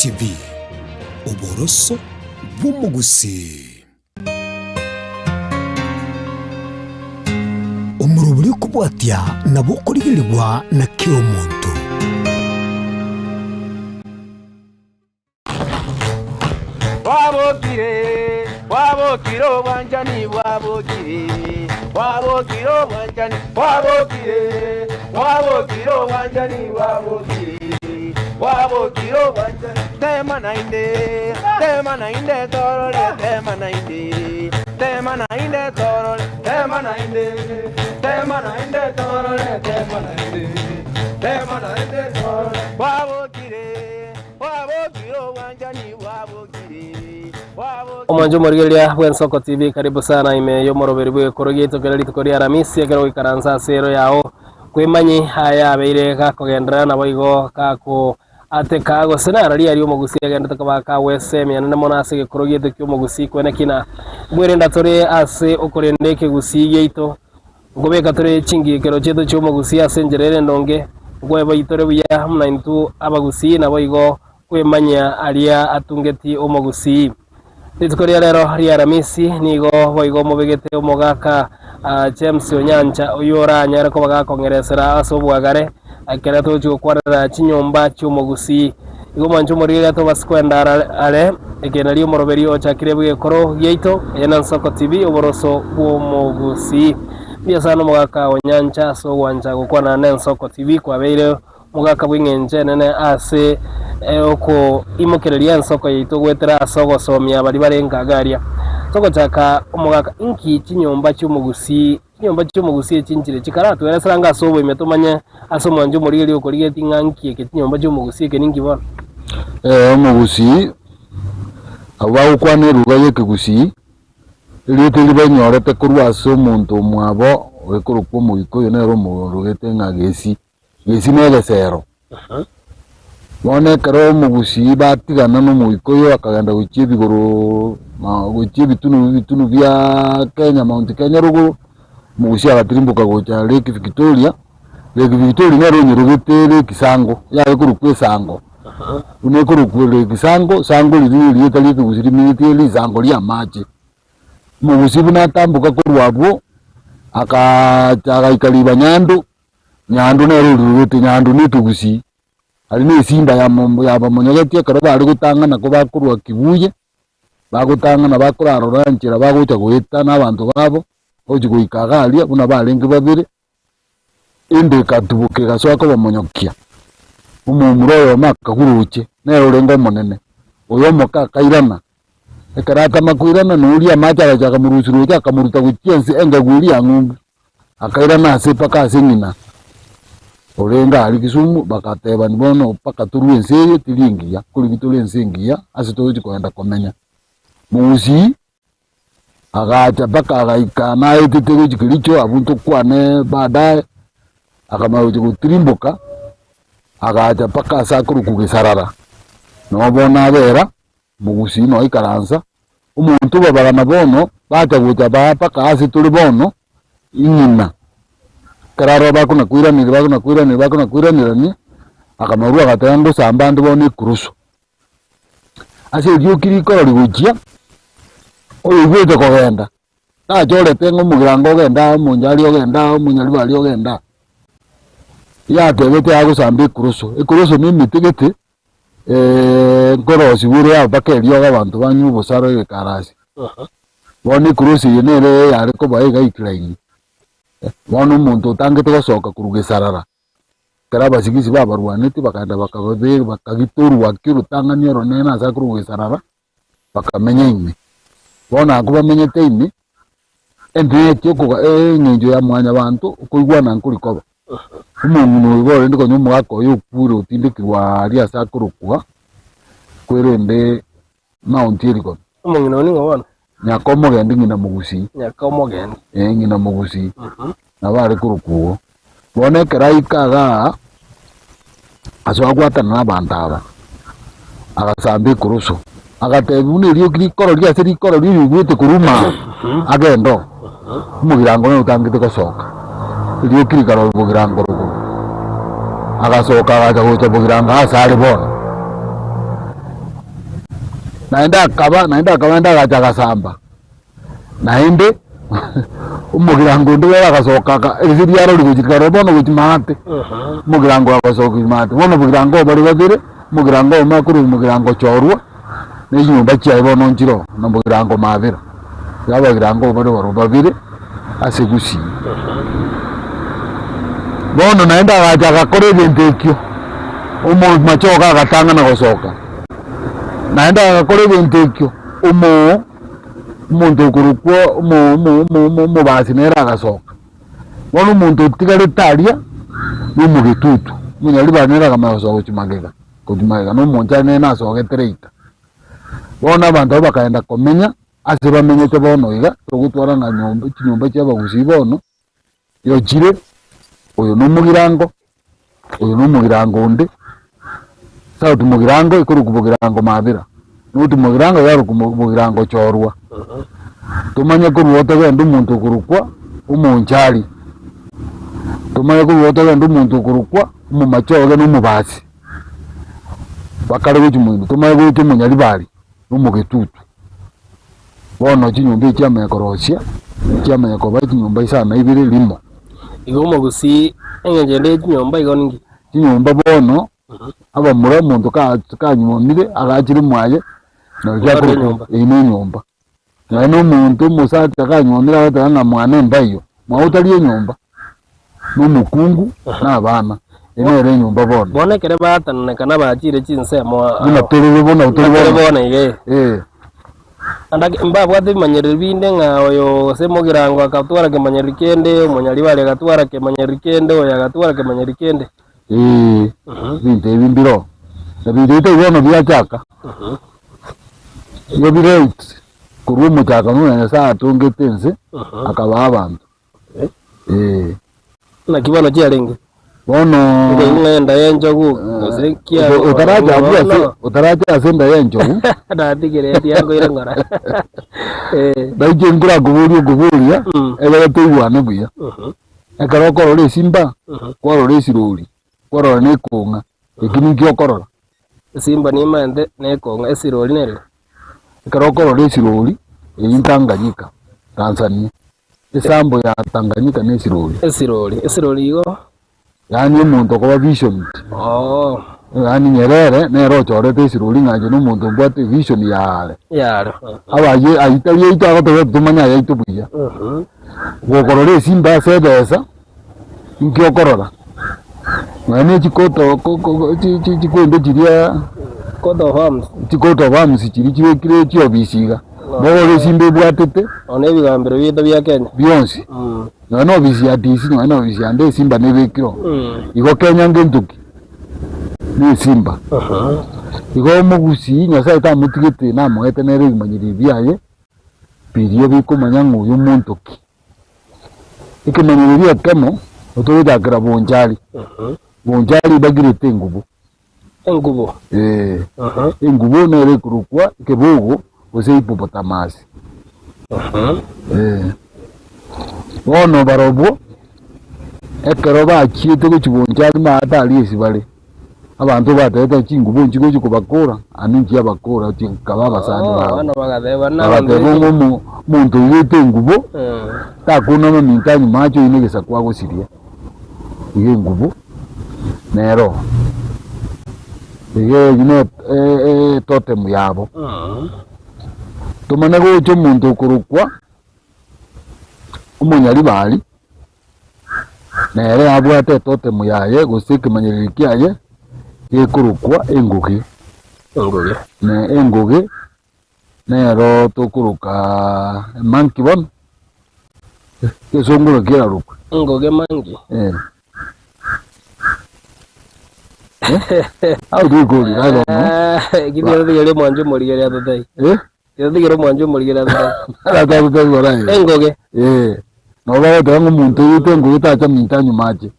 TV, oboroso bw'omogusii. Omorobori okobwatia nabo okorigerigwa na kera omonto. Bwabokire, bwabokire obwanchani bwabokire, bwabokire obwanchani bwabokire, bwabokire obwanchani bwabokire, bwabokire obwanchani. Tema naende, tema naende torore, tema naende, tema naende torore, tema naende, tema naende torore, tema naende, tema naende torore. Bwabokire. Omwancho omorigereria bw'Ensoko TV karibu sana ime y'omoroberi bw'egekoro giaito kera rituko ria Aramisi ekero goikaransa ase ero yao kwemanyi aya abeire gakogenderera naboigo gako ateka gose nararia aria omogusii agendete koba kagwesemia nende mono ase egekoro giaito ki'omogusii kwenekina bwerenda tore ase okorenda ekegusii giaito Nkobeka tore chingiikero chiaito chi'omogusii ase enchera ere endonge, nkweboyia tore buya buna intwe abagusii, naboigo kwemanyia aria atungeti omogusii. Rituko ria rero ria Aramisi nigo boigo mobegete omogaka James Onyancha oyio oranyare koba gakong'eresera ase obwagare ekero togochia gokwanera chinyomba chi'omogusii. Igo mwanche omorigereria tobase kwenda are, eke nario omoroberi ochakire bw'egekoro giaito, eye na Nsoko TV, oboroso bw'omogusii. Mbuya sana omogaka o Nyancha ase ogwancha gokwana ne Nsoko TV, kwabeire omogaka bw'eng'encho enene ase okoimokereria ensoko yaito goetera ase ogosomia baria bare nkaga aria. Togochaka omogaka, inki chinyomba chi'omogusii Chinyomba chi'omogusii echi nchire chikaratweresera anga ase oboime tomanye ase omwancho omorigereria okorigetie ng'a nki eke chinyomba chi'omogusii eke ninki bono. Ee, omogusii, abwo bagokwana eruga y'ekegusii, erieta erio bainyorete korwa ase omonto omwabo oekorokwa omogikuyu nere omorogete ng'a gesi. Gesi na egesero. Bono ekero omogusii batigana na omoikoyo akagenda gochia ebigoro gochia ebitunu ebitunu bia Kenya Mount Kenya rogoro, omogusii agatirimboka gocha Lake Victoria, Lake Victoria nere onyerogete Lake Sango, yare korokwa esango, buna ekorokwa Lake Sango, Sango riria na erieta ria ekegusii riminyetie risango ria amache. Omogusii buna atamboka korwa abwo, akaacha agaika Ribanyando. Nyando nere orirorete, nyando na ekegusii. Aria na esimba yabamonyogetie ekero bare gotang'ana kobakorwa kibuye, bagotang'ana bakorarora enchera bagocha goeta na abanto babo, bagochia goika iga aria buna barenge babere, ende ekatuboka egasoa kobamonyokia. Omomura oyomo akagwa roche, nere orenge omonene, oyo omoke akairana, ekero atama koirana noria amache agacha akamorusia roche akamoruta gochia ense engegu eria ya ng'umbu. Akairana ase mpaka ase ng'ina orenge aria Kisumu, bagatebani bono mpaka torue ense eye teri engiya, nkorigi tore ense engiya ase togochi kogenda komenya. Mogusii agacha mpaka agaika naetete gochia Kericho abwo ntokwane baadaye, akamanya gochia gotirimboka, agacha mpaka ase akorokwa Gesarara, noo bono abera. Mogusii noikaransa, omonto obabagana bono bacha gocha baa mpaka ase tore bono, ing'ina. Ekero aroro bakonakoiraneria bakonakoiraneria bakonakoiranerania, akamarwa agateba ngosamba ande bono ekurusu. Ase erioki rikoro rigochia, oyoigwete kogenda, tachorete ng'a omogirango ogende aa, omonchari ogende aa, omonyaribari ogende aa. Yatebete agosamba ekurusu, ekurusu na emete gete. Nkorosigwa ere yao mpaka eriogo abanto banywe obosaro egekarasi. Bono ekurusi eye nere yare koba egaikiraini. Bono omonto otangete gosoka korwa gesarara, ekero abasigisi babarwanetie bakagenda bakababe bakagita orwaki orotang'ani oronene ase akorwa gesarara, bakamenya ime. Bono abwo bamenyete ime, engencho okoga eng'encho ya mwanyabanto okoigwana nkori koba. Omong'ina oyo borende konya omogaka oye okure otindekirwe aaria ase akorokwa kwerende Mount Elgon. Omong'ina oyo ning'o bono? Nyaka omogendi ng'ina mogusii. Nyaka omogendi. Ee, ng'ina mogusii. Nabo are korokwa igo. Bono ekero aika igaa, ase agwatana na abanto aba, agasamba ekoroso, agatebia buna erioki rikororia ase rikororia oyoigwete korwa ime agende oo, omogirango nere otangete gosoka, erioki rikarora bogirango rogoro, agasoka agacha gocha bogirango ase are bono. Naende akaba, naende akaba, naende agacha agasamba. Naende omogirango onde nere agasoka aka ase riarori gochia rikarora bono gochia maate, omogirango agasoka gochia maate. Bono obogirango obo bare babere, omogirango oyomo akorwa omogirango chorwa, na echinyomba chiaye bono nchiroo, na omogirango mabera. Iga abagirango obo bare barobwo babere ase gusii. Bono naende agacha agakora egento ekio, omomachoge agatang'ana gosoka, naende agakora egento ekio, omoo. omonto okorokwa omo omo omo omo omobasi nere agasoka. Bono omonto otigarete aria, na omogetutu, omonyaribari nere akamanya gosoka gochia magega, gochia magega, na omonchari nere nasogete later. Bono abanto abwo bakaenda komenya ase bamenyete bono iga, togotwara ng'a nyomba chinyomba chia abagusii bono, Yochire, oyo nomogirango, oyo nomogirango onde, south mogirango ekorokwa bogirango mabera, north mogirango yarokwa mo bogirango chorwa. Tomanye korwa oo togende omonto okorokwa omonchari, tomanye korwa oo togende omonto okorokwa omomachoge na omobasi, bakare gochia moino, tomanye gocha omonyaribari na omogetutu. Bono chinyomba echi chiamanya korosia, chiamanya koba chinyomba isano na ibere rimo. Igo omogusii eng'encho ende ye chinyomba igo ninki? Chinyomba bono, abamura omonto ka kanyuomire agachire mwaye, nari Ore akorokwa enyomba. eyio na enyomba. Nonya na omonto omosacha kanyuomire agoteba ng'a mwane mbaiyo, mwaye otari enyomba, na omokungu, na abana, eye nere enyomba bono. Bono ekere baatananekana bachire chinsemo Buna torere bono buna tori tore bono. bono iga. Eh. Ande mbabwate ebimanyereri binde ng'a oyo gose mogirango agatwara kemanyereri kende, omonyaribari agatwara kemanyereri kende, oyo agatwara kemanyereri kende. Ee, ebinto ebi mbiroo, na binto ebi tari bono biachaka, nigo bire korwa omochakano buna Nyasaye atongete ense, akabaa abanto, ee. Naki bono chiarenge? Bono Nkaigwa ng'a enda y'enchogu gose kia otaracha abwo ase otaracha ase enda y'enchogu natigire tiankoire ng'ora. Eh. Nainche nkorakoboria okoboria Mm. ekero toigwane buya. Mhm. Ekero okorora esimba, Mhm. kwarora esirori, kwarora na ekong'a, eki ninki okorora? Esimba nimaete na ekong'a, esirori nere? Ekero okorora esirori, eyio Tanganyika, Tanzania. Esambo ya Tanganyika na esirori. Esirori, esirori igo. Yaani omonto okoba visioned. Oo. Yaani Nyerere nere ochorete esirori ng'a inche nomonto mbwate evision ya are. Ya are. Abaye ayio tari yaito agoteba tomanye ayaito buya. Gokorora esimba ase ebesa, inki okorora? Nonya ne chikoto ko- ko chi- chi- chikwembe chiria. Coat of arms. Chi coat of arms chiria chibekire chiofisi iga. Bono esimba ebwatete. Nonya na ebigambero biaito bia Kenya. Bionsi. Nonya na ofisi ya DC, nonya na ofisi yande esimba nebekire oo. Igo Kenya ngento ki? Ne esimba. Igo omogusii Nyasaye tamotigete namoete nere ebimanyereri biaye, biria bikomanya ng'a oyo omonto ki. Ekemanyererio ekemo, otogochakera bonchari, bonchari ebagirete engubo. Engubo. Ee, engubo nere ekorokwa ekebogo gose hippopotamus. Ee. Bono barobwo, ekero bachiete gochia bonchari maate aria ase bare, abanto batebete chingubo nchigochi kobakora, aye nchiabakora chikaba abasani Oh, babo. bono bagateba na abanto Bagateba ng'a omo- omonto oigwete engubo, takuna amaminto anyuma ache oyio na egesaku agosiria. Iga engubo nero iga eyio ne etotemu yabo. Tomanye gocha omonto okorokwa omonyaribari, nere abwate etotemu yaye gose ekemanyererio kiaye gekorokwa engoge. Engoge. Na engoge nero tokoroka emonkey bono, egesongo naki kerarokwe? Engoge monkey. Eh. How do you call it? I don't know. Eki tiga omwancho omorigereria atotebi. Eh? Tiga omwancho omorigereria atotebi. Aratotebi bono. Engoge. Eh. Nabo bagoteba ng'a omonto oyote engoge tacha minto anyuma ache.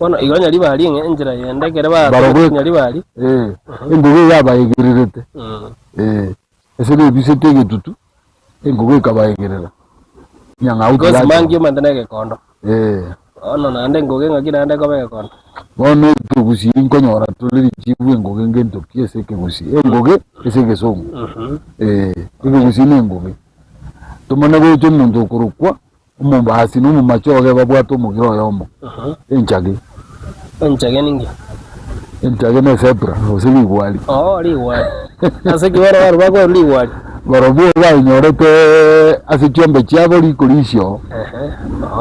Bono igo nyaribari ng'a enchera yende ekere Barobwo batomete nyaribari. Eh. Engoge yabaegererete. Eh. Ase bebisete egetutu, engoge ekabaegerera. Nyang'au Because tiyacha. monkey omanyete na egekondo. Eh. Bono naende engoge ng'aki naende ekoba egekondo. Bono ekegusii nkonyora tore richibu engoge ngento ki ase ekegusii. Engoge. Ase egesongo, eh, ekegusii na engobe. Tomanye gocha omonto okorokwa omombasi na omomachoge babwate omogiro oyomo, enchage. Enchage ninki? Enchage na ezebra gose rigwari. Oo rigwari. Ase ki bono barabwo bakoerwa rigwari? Barabwo bainyorete ase chiombe chiabo rikorisia oo.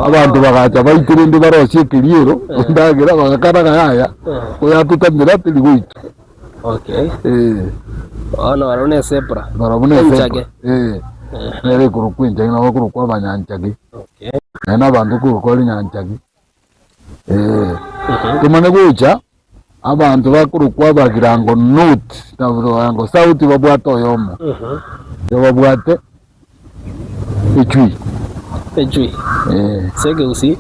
Abanto bagacha baitwe rende barosie ekeriero, endagera, bagakana ng'a yaya, oyatotamera teri goitwa. Okay. Eh. Bono barabwo ne zebra. Barabwo ne zebra. Enchage. Eh. Nere ekorokwa enchage nabo ekorokwa abanyanchage. Okay. Naende abanto okorokwa bare nyanchage. Eh. Tomanye gocha, abanto bakorokwa abagirango north na abagirango south babwate oyomo. Nigo babwate echui. Echui. Eh. Ase ekegusii.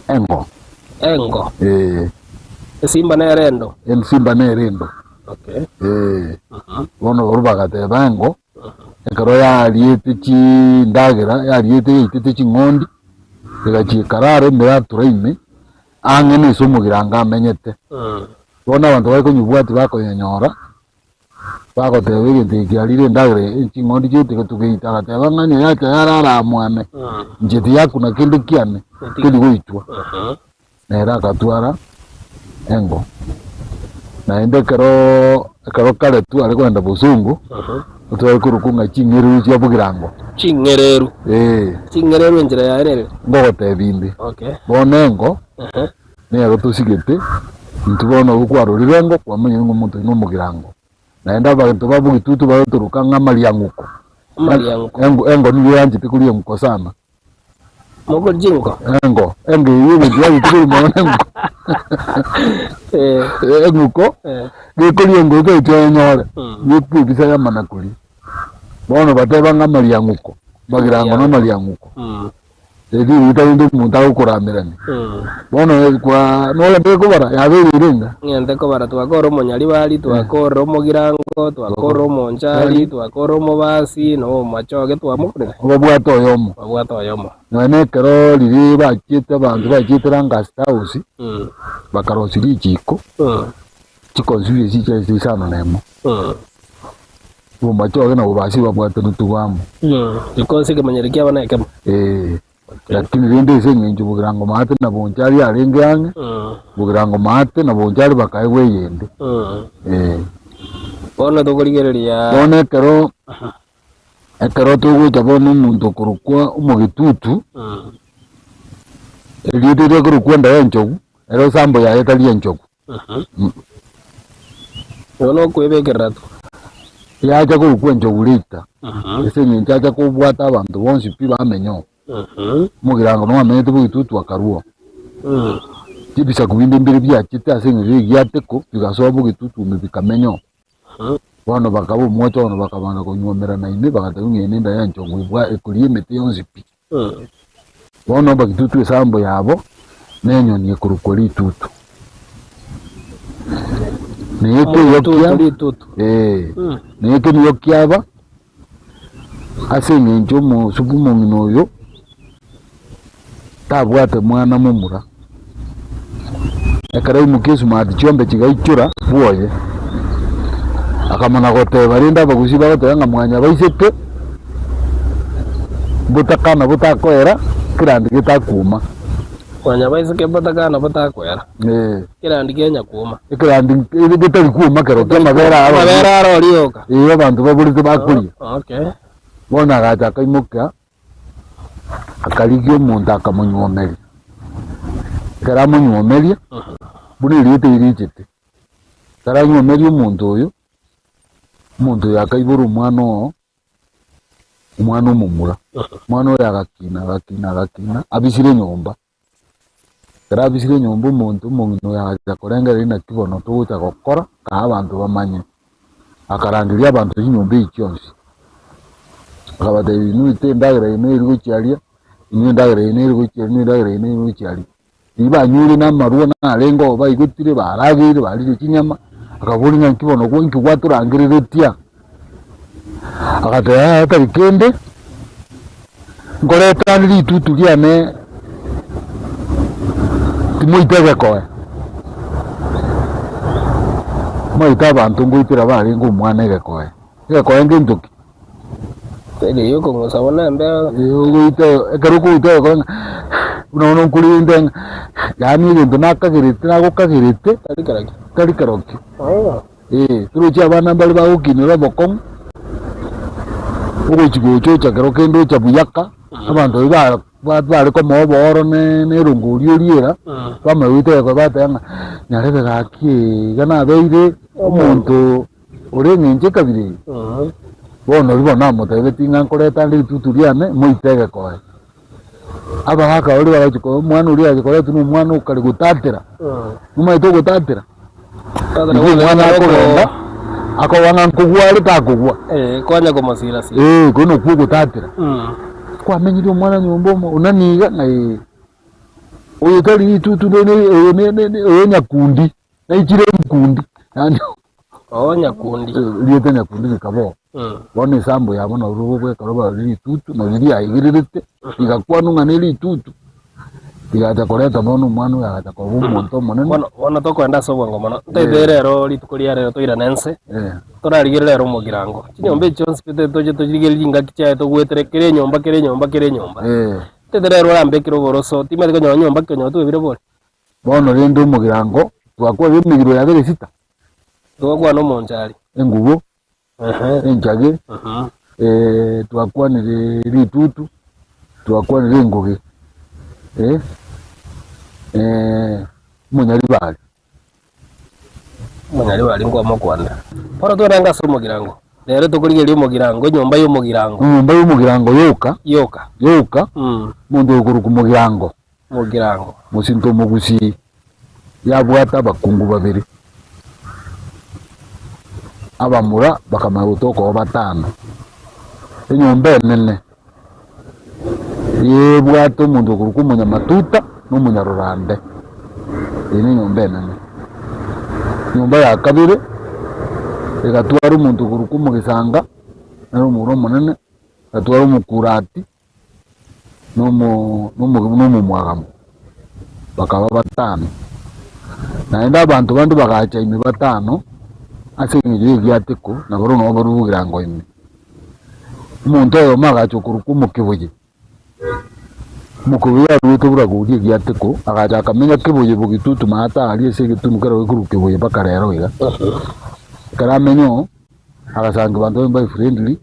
Engo. Engo. Eh. Esimba nere endo. Esimba nere endo. Okay. Eh. Bono barabwo bagateba engo, ekero yariete chindagera, yariete yaitete ching'ondi, egachia ekarara emeratura ime, ang'e na ase omogirango amenyete. Bono abanto bare konyebwatia bakonyenyora, bagoteba egento eke kiarire endagera eye, ching'ondi chiaito togeita, agateba ng'a onye yacha yarara aa mwane, inche tiyakuna kende kiane, teri goitwa. Nere agatwara engo. Naende ekeroo ekero kare tware kogenda bosongo, tware korokwa ng'a ching'ereru chia bogirango. Ching'ereru. Eeh. Ching'ereru enchera yaye nere? Ngogotebia inde. Okay. Bono engo, nero tosigete, intwe bono obwo kwarorire engo, kwamanyire ng'a omonto oyio nomogirango. Naende abanto ba bogitutu bagotoroka ng'a amariang'uko. Amariang'uko. Engo engo nigo eanchete koria eng'uko sana. Mokori chinko? Engo, engo eyio egento yagete koria mono nenguko. Eh. Eng'uko, Eh. gekoria engo ekero kwenyore, Mm. gekwebisa yamana koria. Bono bateba ng'a amariang'uko, magirango na amariang'uko. Mm. Eri rieta rinde omonto agokoramerania. Mm. Bono kwa norende kobara yabeire ere enga. Ng'ente kobara twakora omonyaribari, twakora omogirango, twakora omonchari, twakora omobasi, na omomachoge twamokorire. Obabwate oyomo. Babwate oyomo. Nonya na ekero riria bachiete abanto bachiete Lancaster House, Mm. bakarosia richiko, Mm. chiconstituency chiaye isano na emo. Mm. Obomachoge na obobasi babwatanetwe amo. Mm. Rikonsi ekemanyero kiabo nekemo. Ee. Lakini rende ase eng'encho Bogirango Maate na Bonchari arenge ang'e, Mm. Bogirango Maate na Bonchari bakaegwa eyende. Mm. Ee. Bono tokorigereria Bono ekero ekero togocha bono omonto okorokwa omogetutu, Mm. erieta erio akorokwa enda ya enchogu, ere esambo yaye tari enchogu. Igo nokwebekerera tu. Yacha korokwa enchogu rita, ase eng'encho acha kobwata abanto bonsi pi bamenya oo. Omogirango nomanyete bogitutu akarua oo. Chibisaku binde mbire biachete ase eng'encho y'egiateko bigasoa bogitutu ime bikamenya oo. Bono bakaba omwocho bono bakabanga konyuomerana ime bagateba ng'a eye nenda y'enchogu ebwa ekoria emete yonsi pi. Bono bagitutu esambo yabo nenyoni ekorokwa ritutu. Na eke nigo kia Ritutu. eh, na eke nigo kiaba ase eng'encho omosuku omong'ina oyo tabwate mwana momura. Ekero aimokia esumati chiombe chigaichora bwoye, akamana goteba rende abagusii bagoteba ng'a mwanyabaiseke botakana botakoera kerandi getakuuma. Mwanyabaiseke botakana botakoera Eh, kerandi kenyakuuma. ekerandi getari kuuma kero kia amabere aro Amabere aro rioka. eh, abanto baborete bakoria. Okay. Bono agacha akaimoka Akarigia omonto akamonyuomeria. Ekero amonyuomeria, buna erieta eri richete, ekero anyuomeria omonto oyo, omonto oyo akaibora omwana oo, omwana omomura. Omwana oyo agakina agakina agakina, abisire nyomba. Ekero abisire nyomba omonto omong'ina oyo agacha korengereria naki bono togocha gokora kaa abanto bamanye. Akarangeria abanto chinyomba echi chionsi, akabatebia inwe ite endagera yaino eri gochia aria, inwe endagera yaino eri gochia aria, inwe endagera yaino eri gochia aria. Riria banywire na amarwa narenge oo baigotire barageire barire chinyama, akaboria ng'a nki bono inki gwatorangereretia? Agateba yaya tari kende. Nkoretane ritutu riane timoita egekoe, moite abanto ngoitera barenge omwana egekoe. Egekoe ngento ki? Eke giokong'usa buna embeo. Ogoita ekero okogoita egekoe ng'a buna bono nkorende ng'a yaani egento nakagerete nagokagerete Tari kerokio. tari kerokio. Oh. Eh, torochi abana mbare bagokinera obokong'u, ogochi gocha ocha kero kende ocha buyaka, abanto baria ba ba bare komoa obooro ne na erongori oriera, bamanya goita egekore bateba ng'a nyarebe gaki ee, iga nabeire omonto ore eng'encho ekabira eye. Bono riria bono namotebetie ng'a nkoreta ande ritutu riane, moite egekoe. Abagaka baria bagachia koa omwana oria agachia koretwa na omwana okare gotatera, nomanyete ogotatera? Nigo omwana akogenda, akoba ng'a nkogwa are takogwa. Eh, konya komosira sira. Eh, okwo nokwo ogotatera. Kwamenyire omwana nyomba omo, onani iga ng'a eh, oyo tari ritutu ne- ne- oyo ne- ne- ne- oyo nyakundi, naichire nkundi, yaani Oo nyakundi. Rieta nyakundi rikaba oo. Bono esambo yabo nabo rogokwa ekero bare ritutu, nario riaigererete, rigakwanwa ng'a neritutu, rigacha koreta bono omwana oyo agacha koba omonto omonene. Bono bono tokoenda ase obwango mono. Ntaete rero rituko ria rero toirane ense, torarigererie rero omogirango. Chinyomba echi chionsi pi toche torigererie chingaki chiaye togwetere kera enyomba kera enyomba kera enyomba. Ntaete rero orambekere oboroso, timanyeti konyora nyomba ki onyora twebire bori. Bono rende omogirango, twakwarire emegiro yabere sita. Togakwana omonchari. Engubo, enchage, twakwanire ritutu, twakwanire engoge, omonyaribari. Omonyaribari nkwamokwanera. Bono twenange ase omogirango. Rero tokorigereria omogirango, enyomba y'omogirango. Enyomba y'omogirango yoka. Yoka. Yoka, omonto okorokwa mogirango. Mogirango. Mosinto omogusii yabwate abakungu babere, abamura bakamanya gotoka oo batano. Enyomba enene yebwate omonto okorokwa omonyamatuta na omonyarorande, eye nenyomba enene. Enyomba ya kabere egatwara omonto okorokwa omogesanga, nere omomura omonene, egatwara omokurati. Nomomwagamo, bakaba batano. Naende abanto bande bagacha ime batano ase engencho y'egiateko, na barabwo nabo barure bogirango ime. Omonto oyomo agacha okorokwa omokiboye, omokiboye aruete boragori egiateko, agacha akamenya kiboye bogitutu maate aria ase egetunu kero gekorokwa kiboye mpaka rero iga. Ekero amenya oo. Agasangia abanto baye mbabe friendly,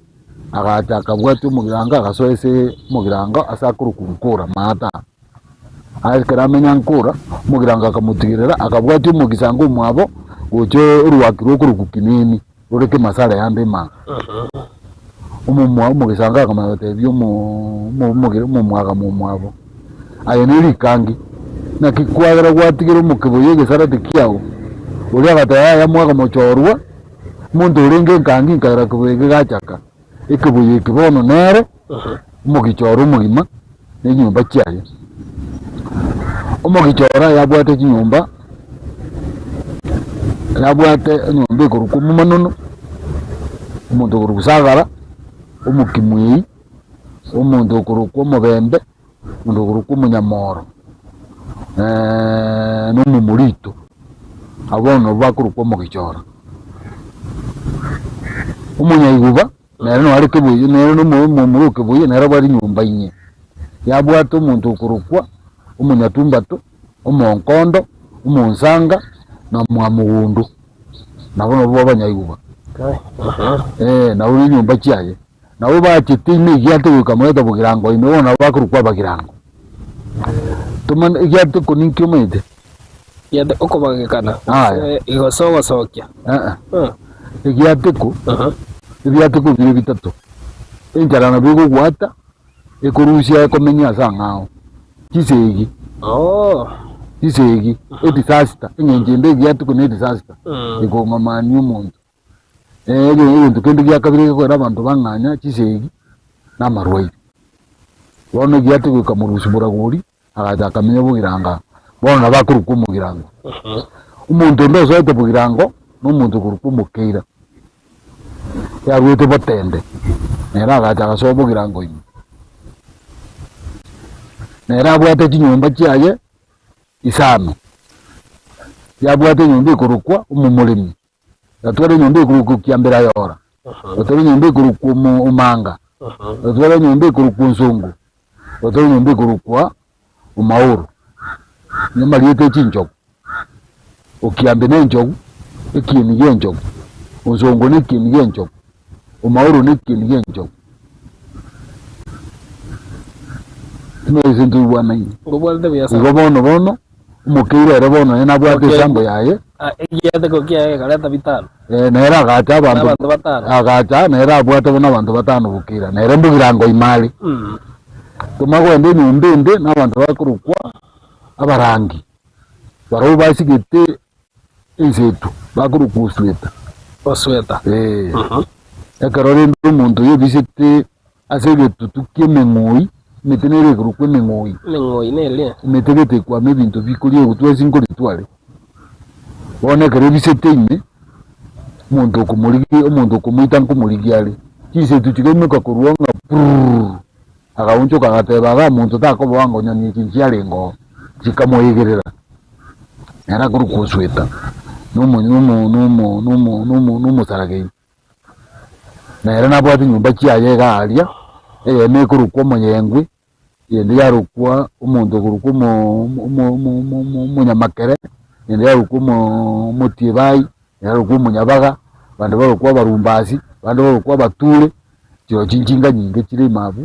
agacha akabwatia omogirango agasoa ase omogirango ase akorokwa Nkura maata. Aye ekero amenya Nkura, omogirango akamotigerera akabwatia omogisango omwabo gocha orwaki rokorokwa Kimini rore Kimasare ande imaa. Omomwa omogisango akamanya gotebia omo omo omomwagamo omwabo, aye ne rikangi, naki kwagera gwatigera omokeboyio egesarate kiago? Oria agateba yaya mwagamochorwa. Omonto orenge enkangi nkaira ekebuya eke gachaka, ekebuya eke bono nere omogicha ore omogima na enyomba chiaye. Omogicha ore yabwate chinyomba, yabwate enyomba ekorokwa omomanono, omonto okorokwa sagara, omokimwei, omonto okorokwa omobembe, omonto okorokwa omonyamoro, na omomorito, abwo bono nabwo bakorokwa omogichora. Omonyaiguba nere nare kebuya nere na omo omomura o kebuya nere abwate nyomba inye, yabwate omonto okorokwa omonyatumbato, omonkondo, omonsanga, na mwamogondo, nabo nabwo abanyaiguba, nabo na enyomba chiaye. Nabo bachete ime egiate goika moete bogirango ime, bono nabo bakorokwa abagirango. Tomanye egiate ko ninki omanyete? Egiate okobagekana, Aya. gose gose ogosokia. Eh-eh. Eh. Egiate ko, Aha. ebiate ko bire bitato, enchara nabo ekogwata, ekorusia ekomenya ase ang'ao, chisegi, Oo. chisegi, edisaster, eng'encho ende egiate ko ne edisaster, Mm. ekong'amania omonto. Egento kende gia kabere gekogera abanto bang'anya chisegi na amarwaire. Bono egiate goika morusia boragori, agacha akamenya bogirango, bono nabo akorokwa omogirango. Omonto onde osoete bogirango, na omonto okorokwa omokeira, yarwete botende, nere agacha agasoa bogirango ime. Nere abwate chinyomba chiaye isano, yabwate enyomba ekorokwa omomoremi. Gatware enyomba ekorokwa Kiambera Yora. Gotwara enyomba ekorokwa omo Omanga, gotwara enyomba ekorokwa Onsongo, gotwara enyomba ekorokwa Omaoro. Na amarieta e chinchogu, Okiambe na enchogu, ekieni gia enchogu, Onsongo na ekieni gia enchogu, Omaoro na ekieni gia enchogu. Timanyeti gose ntoigwanaine. Ngobwatete buya sana. Igo bono bono, omokeire ere bono nere nabwate Omokeire. esambo yaye. Ah, egiateko kiaye gekareta bitano. Eh, nere agacha abanto N'abanto batano. agacha nere abwate bono abanto batano bokira nere mbogirango ime are. Mm. Toma kogenda enyomba ende na abanto bakorokwa abarangi, barabwo basigete enseto bakorokwa osweta. Osweta. Eh. Mhm. Ekero rende omonto oyo obisete ase egetutu ki'emeng'oi, emete nere ekorokwa emeng'oi. Emeng'oi nere. Emete gete ekwama ebinto bikoria egotwa ase nkoritware. Bono ekero ebisete ime, omonto okomorigia omonto okomoita nkomorigia are. Chinsetu chigaimoka korwa ng'a purururu, agaonchoka agateba igaa monto takoboa ng'a nyoni echi nchiarenge oo, chikamoegerera. Nere akorokwa osweta, na omo nomo nomo nomo nomo nomosaragei. Nere nabwate nyomba chiaye iga aria, eyemo ekorokwa omoyengwe, Eyende yarokwa omonto okorokwa omonyamakere, eyende yarokwa omotiebai, yarokwa omonyabaga, abande barokwa abarumbasi, abande barokwa abature, chiro chinchinga nyinge chire ime abwo,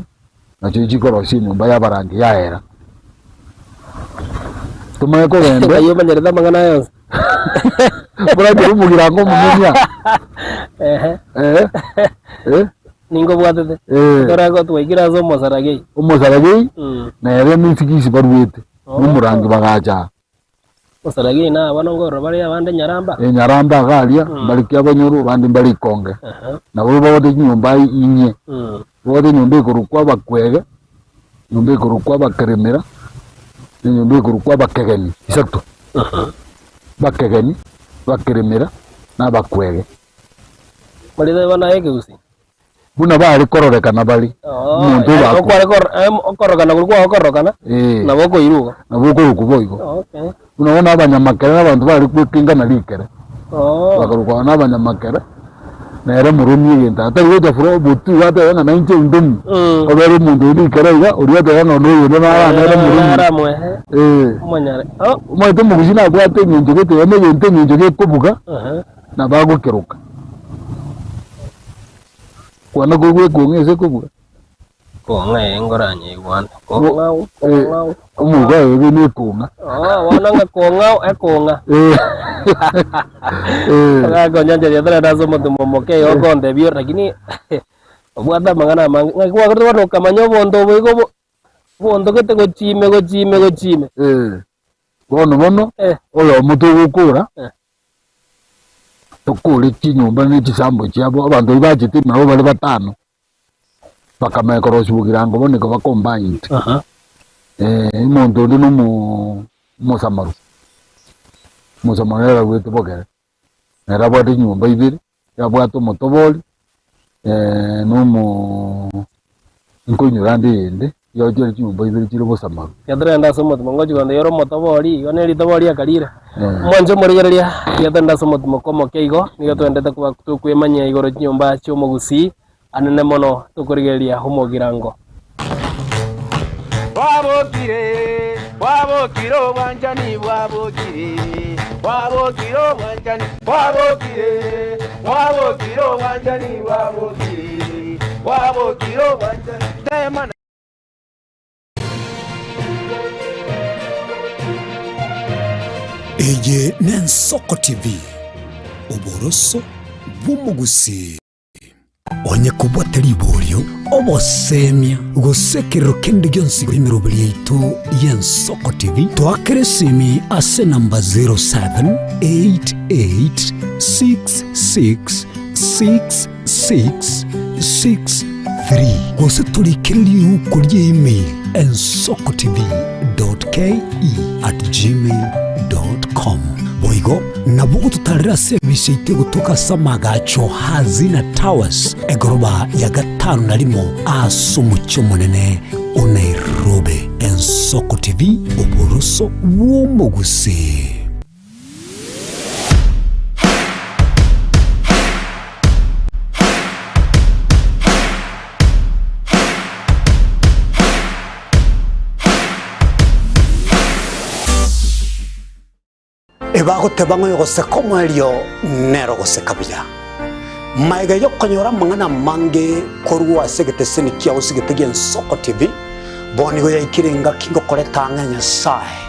nachio chikorosia enyomba y'abarangi yaera. Tomanye kogenda. Ngai omanyerete amang'ana aya yonsi. Okorachera omogirango omonene aa. Ehe. Eh, eh. Ningobwatete. Eh. Ekero twaikire ase omosaragei. Omosaragei, Mm. nere nesigisi baruete, Oh. nomorangi bagacha aa. Omosaragei na abana nkorora bare abande Nyaramba. Eh, Nyaramba iga aria, Mm. mbare Kiabonyoru, abande mbare Ikonge. Aha. Nabo bagote chinyomba inye. Mm. Bagote enyomba ekorokwa Abakwege, enyomba ekorokwa Abakeremera, na enyomba ekorokwa Abakegeni, isato. Abakegeni, Abakeremera, na Abakwege. Marita bono aye ekegusii. Buna bare kororekana bare, Oo, omonto yaani obakwa. okware kor- em, okorokana koria kwao okorokana, Eh, nabo okoirwa igo. nabo okorokwa boigo. Okay. Buna bono abanyamakere na abanto bare gwekengana rikere, Oo. bakarokwa na abanyamakere, nere moromi egento atari gocha fro botwe iga atebe ng'a nainche ndomi, Mm. obere omonto onde rikere iga, oria oteba ng'a noyo onde nara nere moromi. Nara mwehe, Eh, omonyare. Oh. omanyete omogusii nabwate eng'encho gete, yaani egento eng'encho gekobuga, Aha. na bagokeroka. Kwana koigwa ekong'a ase ekobua. Kong'a eye nkoranyeigwane. Kong'au, kong'au. Omoika oyo obe na ekong'a. Oo, bono ng'a kong'au, ekong'a. Eh. Eh. Ogakonyancheria tore ase omotumo omoke igo okontebia lakini obwate amang'ana amange. Ng'aki gwakorete bono okamanya obonto obo igo bo bontogete gochia ime gochia ime gochia ime. Eh. Bono bono, Eh. oyomo togokora, Eh. tokore chinyomba ne chisambo chiabo, abanto baria bachete ime nabo bare batano, bakamanya korosia bogirango bono ekaba combined. Aha. Omonto onde na omo omosamaru, omosamaru nere arwete bogere, nere abwate chinyomba ibere, yabwate omotobori, na omo nkoinyora ande eyende, igo chire chinyomba ibere chire bosamaru. Ekero torende ase omotimo ngochia konde ore omotobori, igo ne ritobori akarire. Mwanche omorigereria, ekero torende ase omotimo kwa omokia igo, nigo twendete koba tokwemanyia igoro chinyomba chi'omogusii, anene mono tokorigereria omogirango. Bwabokire, bwabokire obwanchani bwabokire, bwabokire obwanchani bwabokire, bwabokire obwanchani bwabokire, bwabokire obwanchani tema na. Eye n'Ensoko TV, oboroso bw'omogusii. Onye kobwate riborio, obosemia, gose ekerero kende gionsi emeroberi yaito y'Ensoko TV, toakere esimi ase enamba 0788666663 gose torikere riuko rie email ensokotv.ke@gmail.com. Boigo nabo ogototarera ase ebise yaito egotoka ase amagacho Hazina Towers, egoroba ya gatano na rimo ase omochie omonene o Nairobi. Ensoko TV, oboroso bw'omogusii. Ebagoteba ng'a oyogoseka omoerio nere ogoseka buya. Magega y'okonyora amang'ana amange korwa ase egeteseni kiao ase egete gi'Ensoko TV, bono nigo yaikire engaki ngokoreta ang'e Nyasae.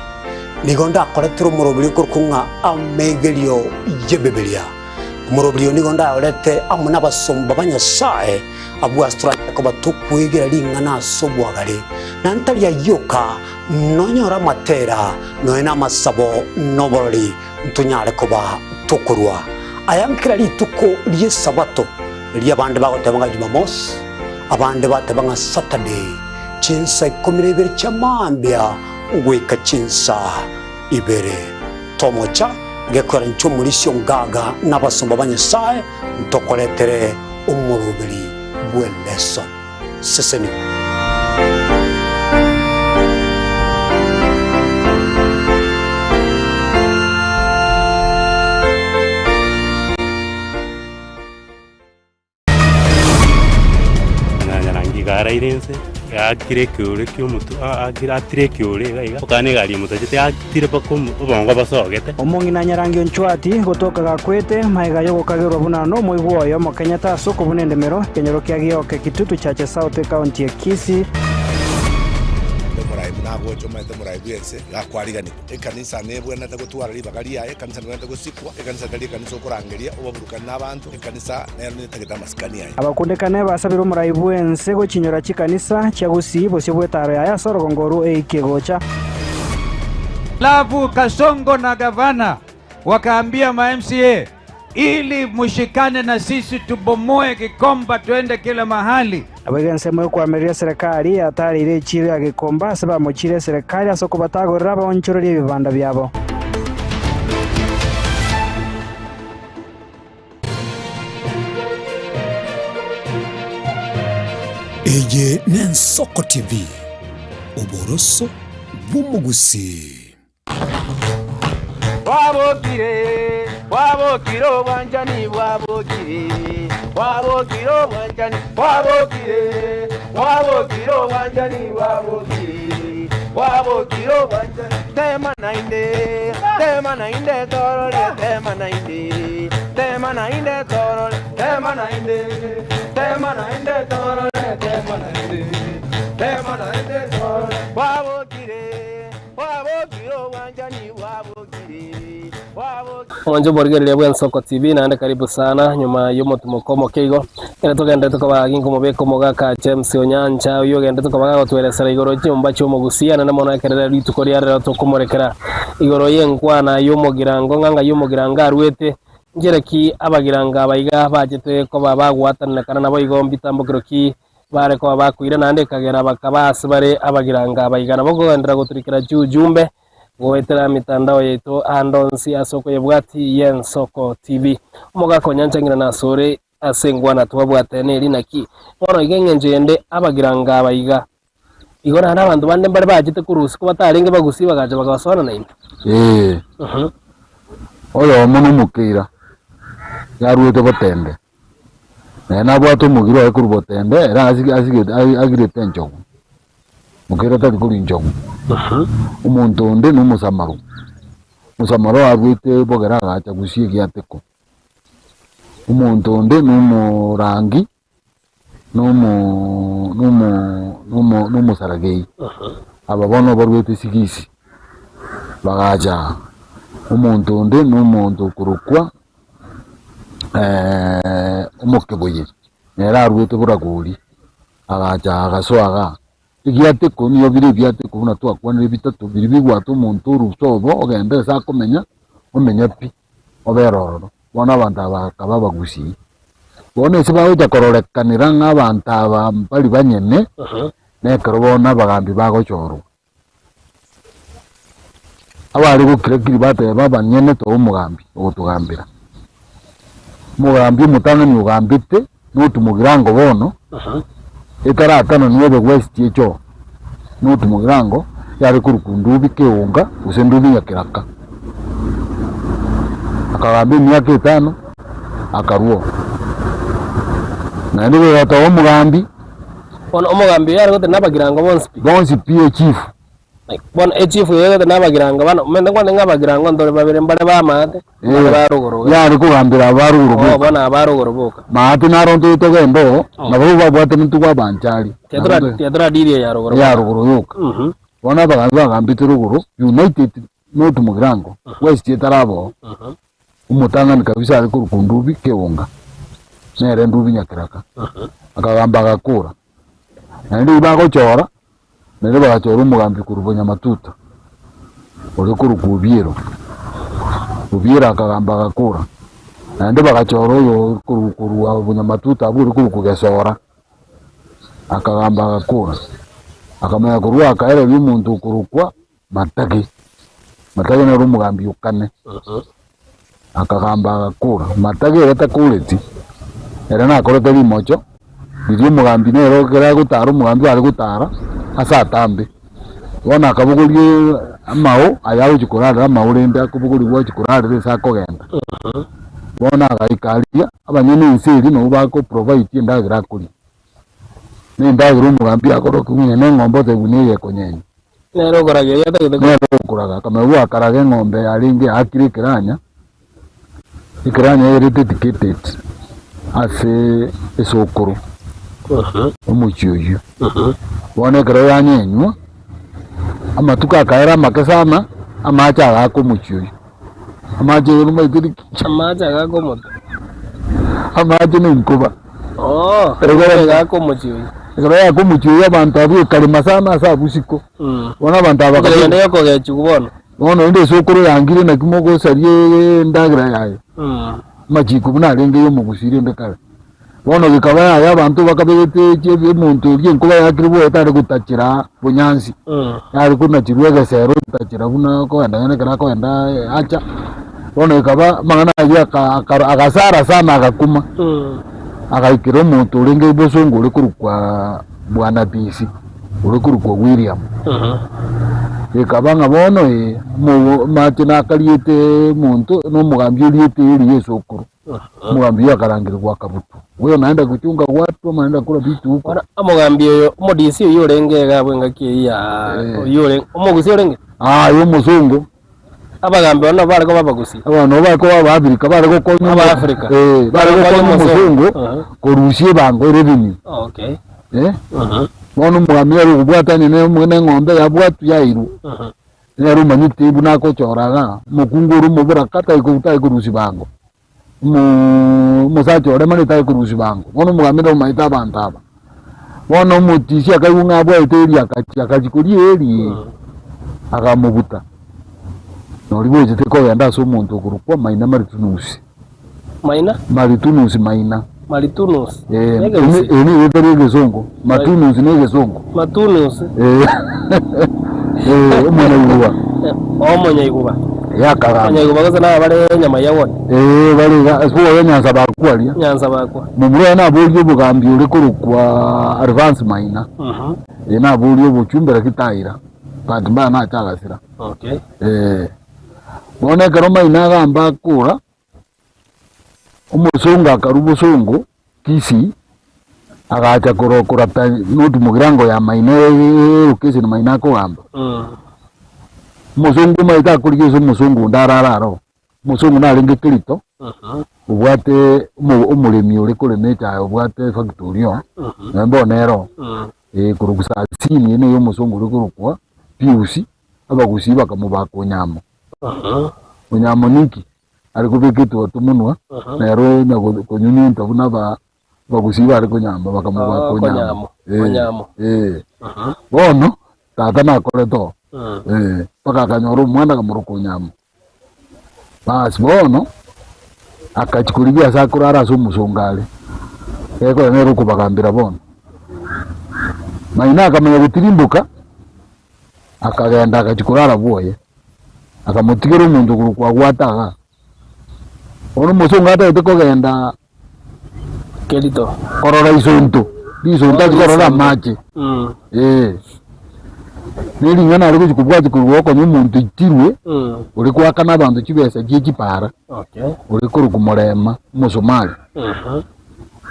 Nigo ndakoretere omoroberio okorokwa ng'a Amegerio y'Ebibilia. Omoroberio oyo nigo ndayorete amo nabasomba ba Nyasae, abwo ase toranyare koba tokwegera ring'ana ase obwagare, na ntari ayio oka, nonyore amatera, nonya namasabo, na oborori, ntonyare koba tokorua aya nkera rituko ri'Esabato, erio abande bagoteba ng'a Jumamosi, abande bateba ng'a Saturday, chinsa ikomi na ibere chia mambia goika chinsa ibere. Tomocha gekwera inche omorisia ongaga na abasomba ba Nyasae ntokoretere omoroberi bw'eleson. Sesenigwa. Nyanyarangi iga araire inse, aakire ekeore kia omotwe, aakire atire ekeore iga iga, okana egari emotachete atire mpaka omo obongo bosogete. Omong'ina Nyarangi Onchwati gotoka gakwete, magega y'ogokagerwa buna nomoigwa oye Omokenyatta ase okobuna endemero, ekenyoro kia Gioke Kitutu Chache South ekaunti ya Kisii. Omorai buna agocha omanyete omorai bw'ense iga akwariganigwa. Ekanisa nebwenerete gotwara ribaga riaye, ekanisa nebwenerete gosikwa, ekanisa tari ekanisa okorangeria obaburukani nabanto, ekanisa nero netagete amasikani aye. Abakundekane basabire omorai bw'ense gochinyora chikanisa chia Gusii bosio bw'etaro yaye ase orogongo orwo eikie gocha. Alafu Kasongo na gavana wakaambia ma MCA ili mushikane na sisi tubomoe Gikomba tuende kila mahali. Naboigo ensemo y'okoamereria eserekari yatareire echiiro ya Gikomba ase bamochiire eserekari ase okobatagorera abaonchoreria ebibanda biabo. Eye n'Ensoko TV, oboroso bw'omogusii. Bwabokire, bwabokire obwanchani bwabokire, bwabokire obwanchani bwabokire, bwabokire obwanchani bwabokire, bwabokire obwanchani. Tema naende, tema naende torore, tema naende, tema naende torore, tema naende, tema naende torore, tema naende, tema naende torore. Bwabokire. Omonche omorigereria bw'Ensoko TV naende karibu sana nyuma y'omotimoko omoke igo ekero togenderete koba ginkomobeka omogaka James Onyancha oyio ogenderete koba gagotweresera igoro chinyomba chi'omogusia naende mono ekerere rituko ria rero tokomorekera igoro y'enkwana y'omogirango ng'a ng'ai omogirango arwete nchera ki abagirango aba iga bachete koba bagwatananekana naboigo mbitambokero ki Bare koba bakoira naende ekagera bakaba ase bare abagiranga abaiga. Nabo kogenderera goturikera chiujumbe goetera emetandao yaito aande onsi ase okoyebwati y'Ensoko TV. Omogaka onyancha ng'ina nasore ase engwana twabwate neri naki bono iga eng'encho yende abagiranga abaiga. Igo naende abanto bande mbare bachete korwa usiku batarenge bagusii bagacha bakabasoana naintwe. Ee, oyomo nomokeira, yaruete botembe. Naye nabwate omogiro oye korwa botembe, ere asigete agirete enchogu, mokeira tari korwa inchogu. Omonto onde na omosamaro, omosamaro arwete bogere agacha gusii egiateko. Omonto onde na omorangi, na omo na omo na omo na omosaragei, aba bono barwete sigisi, bagacha aa. Omonto onde na omonto okorokwa. Omokeboyeri, nere aruete boragori, agacha agasoa igaa. Egiateko nigo bire ebiateko buna twakwanire bitato, biria bigwata omonto orusa obo ogende ase akomenya, omenya pi, obere ororo. Bono abanto aba bakaba abagusii. Bono ase bagocha kororekanera ng'a abanto aba mbari banyene, nekero bono abagambi bagochorwa. Abare gokira-kiri bateba abanyene toa omogambi ogotogambera. Omogambi omotang'ani ogambete notumogirango bono, etaratananwa ebe west echoo, notumogirango yare korokwa Ndubi Keunga gose Ndubi Nyakiraka. Akagamba emiaka etano, akarwa oo. Naende goika toa omogambi. Bono omogambi oyo are gotenena abagirango bonsi pi. Bonsi pi echifu. Bono echifu eye egete na abagirango bano, omanyete nkwane ng'a abagirango ntore babere mbare ba maate, mbare ba rogoro iga. Yare kogambera aba rogoro Oh, boka. bono aba rogoro boka. Maate naro ntoche togende oo, nabarobwo babwatanetwe kwa abanchari. Tiatora tiatora deal eye ya rogoro Ya boka. rogoro yoka. Bono abagambi bagambete rogoro, United North Mugirango, West etaraba oo. Omotang'ani kabisa are korokwa Ndubi Keonga, nere Ndubi Nyakeraka, akagamba agakora. Naende riria bagochora, naende bagachora omogambi korwa Bonyamatuta, ore korokwa Obiero. Obiero akagamba agakora. Naende bagachora oyo korwa korwa Bonyamatuta abwo ore korokwa Gesora, akagamba agakora. Akamanya korwa akaereria omonto okorokwa Matagi, Matagi nere omogambi o kane, akagamba agakora. Matagi ere takoreti, ere nakorete rimocho, riria omogambi nere ekero agotara omogambi are gotara ase atambe. Bono akabogoria amao aya agochia korarera amao rende akobogorigwa agochia korarera ase akogenda. Bono agaika aria, abanyene ense eria nabo bako provide endagera akoria. Na endagera omogambi akorokia ng'a neng'ombe otebwe neye ekonyenya. Nere okoraga eria atagete Nere okoraga, akamanya gwakaraga eng'ombe yarenge yaakire ekeranya, ekeranya ere dedicated ase esokoro, omochie oyio. Bono ekero yanyenywa, amatuko akaera amake sana, amache agaaka omochie oyio. Amache oyo nomaete niki? Amache agaaka omote. Amache na enkoba. Oo, Ekero- enkoba egaaka omochie oyio. Ekero yaaka omochie oyio abanto abwo ekarema sana ase abwo isiko. Bono abanto aba Enchera yende yokogechigwa bono. Bono rende esokoro yangire naki mogosaria endagera yaye. Amachiko buna arenge ya omogusii rende kare. Bono gekaba yaya abanto bakabegete echi omonto oria enkoba yakire bwoye tare gotachera bonyansi. Yare konachirwa egesero otachera buna okogenda onye ekero akogenda acha. Bono gekaba amang'ana ayio aka aka agasara sana agakuma. Agaikera omonto orenge bosongo ore korokwa Bwana Bisi, ore korokwa William. Gekaba ng'a bono ee, omo amache nakariete omonto na omogambi oriete eeri ya esokoro. Omogambi oyio akarangerigwa akabutwa. Huyo naenda kuchunga watu ama naenda kula vitu huko. Bono omogambi oyo, omodisi oyio orenge iga abwo engaki eyio ya Eh. oyio orenge, omogusi orenge? Ah, aye omosongo. Abagambi bono nabo bare koba abagusi. Abana nabo bare koba Abaafrika bare gokonya omo- Abaafrika. Eh, bare gokonya omosongo Aha. korusia ebango revenue. Okay. Eh? Aha. Bono omogambi nere okobwatania ne ne eng'ombe yabwatwa yairwa. Aha. Nere omanyete buna agochora ng'a omokungu ore omoboraka tari tari korusia bango, omoo omosacha oremare tari korusia bango. Bono omogambi nere omanyete abanto aba. Bono omotisia akaigwa ng'a abwaete eeri akachia akachia koria eeri akamobuta. Noria gochete kogenda ase omonto okorokwa Maina Maritunusi. Maina? Maritunusi Maina. Maritunusi. Eh, Negegusi. eri eri erieta ria egesongo. Matunusi na egesongo. Matunusi. Eh, eh, omonyaiguba. Eh, omonyaiguba. Yakagamba. Omonyaiguba gose naba bare enyama ya woni. Eh, bare iga ase oyo Nyansa bakwaria. Nyansa bakwa. Momura oye naborie obogambi ore korokwa Alphonse Maina. Mhm. Eh, naborie obochumbe lakini taira. Bahati mbaya nache agasira. Okay. Eh, bono ekero Maina agamba akora, Omosongo akarwa bosongo Kisii, agacha koro korata not mogirango ya Maina elocation Maina akogamba. Omosongo omanyete akorigia ase omosongo onde arare aro. Omosongo narenge Kerito, obwate omo omoremi ore korema echae obwate efactory oo, nonya bono ere oo, eh korwa Sasini eye neye omosongo ore korokwa Pius, abagusii bakamobaka Onyamo. Onyamo ninki? Are kobeka etwato monwa, nere onya konyunyunta buna aba abagusii bare konyamba bakamobaka Oh, Onyamo. Konyamo, Eh, Onyamo. eh. Bono tata nakorete oo, eh, mpaka akanyora omwana akamoroka Onyamo. Basi bono, akachia korigia ase akorara ase omosongo are, gekogera nere okobagambera bono. Maina akamanya gotirimboka. Akagenda agachia korara bwoye, akamotigera omonto okorokwa Agwata igaa. Bono omosongo atagete kogenda Kerito. korora isonto, risonto achie korora amache, Mm. eh. Ne ring'ana are gochia kobwatia korwa okonya omonto oitirwe, Mm. ore goakana abanto chibesa chie chipara, Okay. ore korokwa Morema, omosomali. Mhm.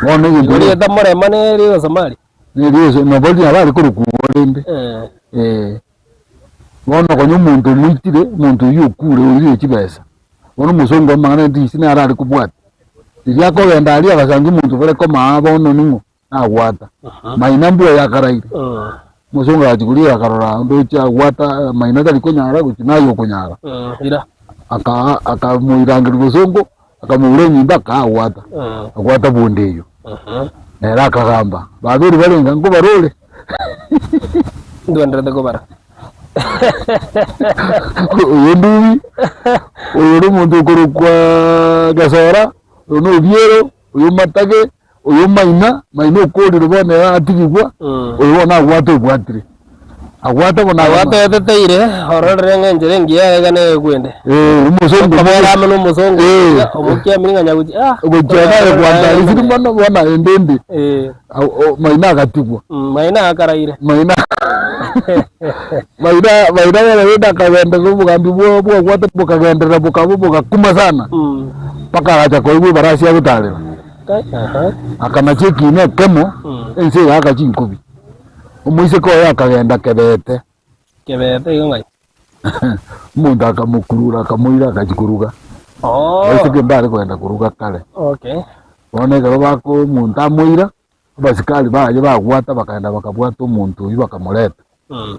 Bono egento Igo rieta Morema ne ri'Osomali? Nerioso nabo riaba are korokwa igo rende. Eh. Eh. Bono konya omonto omoitire, omonto oyio okure oirire chibesa, bono omosongo amang'ana endisi naro are kobwata. Riria akogenda aria agasangia omonto bare komaa bono ning'o? Nagwata. Maina mbua yakaraire. Omosongo agachia koria akarora ndoche agwata maina tari konyara gochia naye okonyara. Ira. Aka akamoirangeria bosongo, akamoura enyimbo akaagwata, agwata bonde eyio. Nere akagamba, babere barenge nkobarore. Ndwenderete kobara. Oyo ndubi, oyo nomonto okorokwa Gesora, oyo na Obiero, oyo Matage, oyo Maina, Maina okorire bono ere atigigwa, oyo bono agwate obwatire. Agwate bono Agwate oeteteire, ororere ng'a enchera engiya iga neyekwende. Eh, omosongo Okobora amo nomosongo Eh. oria, omokiamiri ng'a nyagochi ah, gochia naye kwantarisiri mono bono ende ende Eh, Au- o- Maina agatigwa. Maina akaraire. Maina Maina Maina bono rende akagenderera obogambi bwa bwagwate bokagenderera bokaba bogakuma sana mpaka agacha koigwa ebarasi agotarera. Kai, aha. Akanacha ekiina ekemo ense egaaka chinkobi. Omoiseke oye akagenda kebete. Kebete igo ng'ai? Omonto akamokurura akamoira agachia koruga. Oh. Abaiseke mbare kogenda koruga kare. Okay. Bono ekero bako omonto amoira, abasikari baye bagwata bakagenda bakabwata omonto oyio bakamoreta,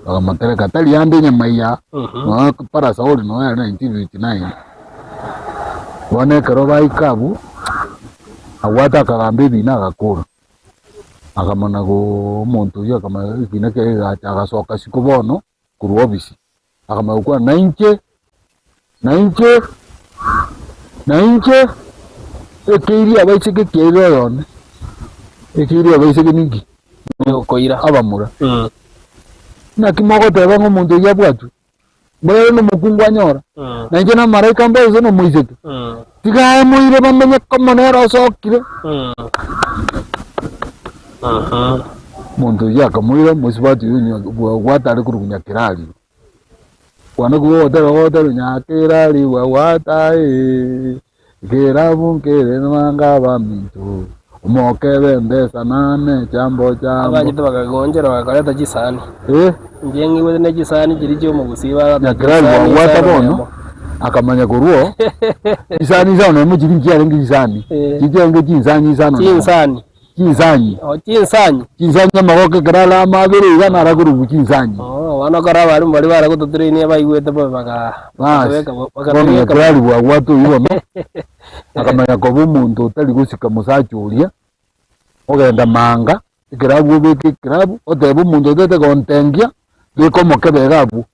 bakamotereka tari ande enyama iya, nonya parasauli nonya ere 1959. Bono ekero baika abwo, agwata akagamba ebina agakora. Akamana go omonto oyio akamanya ekina keria kegacha agasoka isiko bono korwa ofisi, akamanya gokwana nainche, nainche, nainche, ekeiri abaiseke kiaire oyone, ekeiri abaiseke ninki? Okoira. Abamura. Naki mogoteba ng'a omonto oyio abwatwe? Mbora ere nomokungu anyora, na inche namaraika mboe gose nomoiseke? Tiga amoire bamenye komo nere osokire. Omonto oyio akamoira omosubati oyio nya- bwa- gwatare korokwa Nyakerario. Kwana korwa ogotera ogotera Nyakerario gwata ee, ekerabu nkere manga abaminto, omokebe embesa nane chambo chambo. Abachete bakagonchera bagakoreta chisani. Eh. Inche ng'igwete ne chisani chiria chi'omogusii bagata Nyakerario chisani gwagwata isano bono nemo. akamanya korwa oo chisani isano nemo chiria nchiarenge chisani, Eh. chiria chiarenge chinsani isano nemo. Chinsani. Chinsanyi. Oh, chinsanyi. Chinsanyi amagoko ekero are amabere iga naro akorokwa chinsanyi. Oh, bono ekero abalimu baria bare gototrain abaigwete bobe baga Bas, bakatobeka bono bakatobeka nyakerari bwagwata oyio bono, akamanya koba omonto otari gosika mosacha oria, ogenda manga, ekerabu obeke ekerabu, otebe omonto otete gontengia, beka omokebe iga abwo,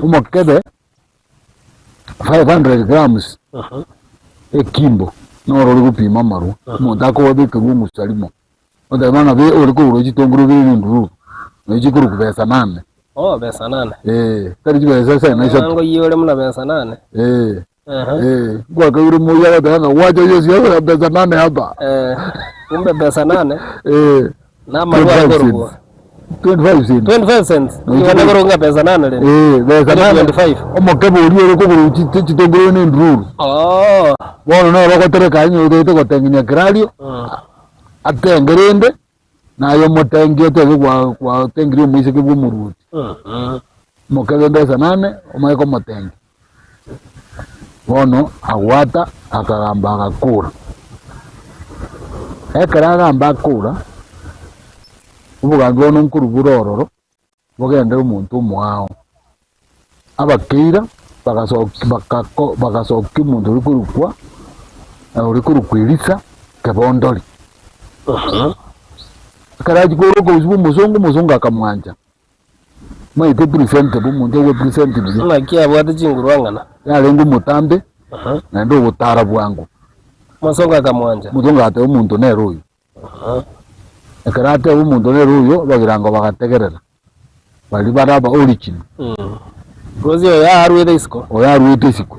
omokebe 500 grams ekimbo noro ore gopima amarwa, omonto akobabekerwa omosarimo, oteba ng'a be ore kogora chitongoro bire rindururu, nario chikorokwa besa nane. Oh, besa nane. Eh, tari chibesa esemo isato. Ebango eyio ore buna besa nane. Eh, Aha. eh, ngwakaire omoyio agoteba ng'a gwacha oyio siasa ya besa nane hapa. Eh, kumbe besa nane Eh, na amarwa 25 akorokwa. cents. 25 cents. 25 cents. No, Igo nagoro ng'a pesa nane rende. Eh, besa nane. 25. Omokebe oria ore kogora chi- chitongoro ne endururu. Oh. Bono noro ogotereka aye onye otagete goteng'enia kerario, atenge rende, naye omotengi otebe gwa- gwatengirie omoiseke bwa omoruoti. Omokebe besa nane, omanye komotengia. Bono agwata akagamba agakora. Ekero agamba akora, obogambi bono nkorwa bore ororo, bogende omonto omoao. Abakeira bagasoki bakako bagasokia omonto oria korokwa oria korokwa Elisa kebondori. Ekero achia korwa okobosio bwa omosongo, omosongo akamwancha. Omanyete presentable, omonto ogo present buya. Naki abwate chinguru ang'ana. Yarenge omotambe, naende ogotara bwango. Omosongo akamwancha. Omosongo agateba omonto nere oyo. Ekero ateba omonto nere oyo, abagirango bagategerera, baria bare aba origin. Gose oyo arwete isiko. Oyo arwete isiko.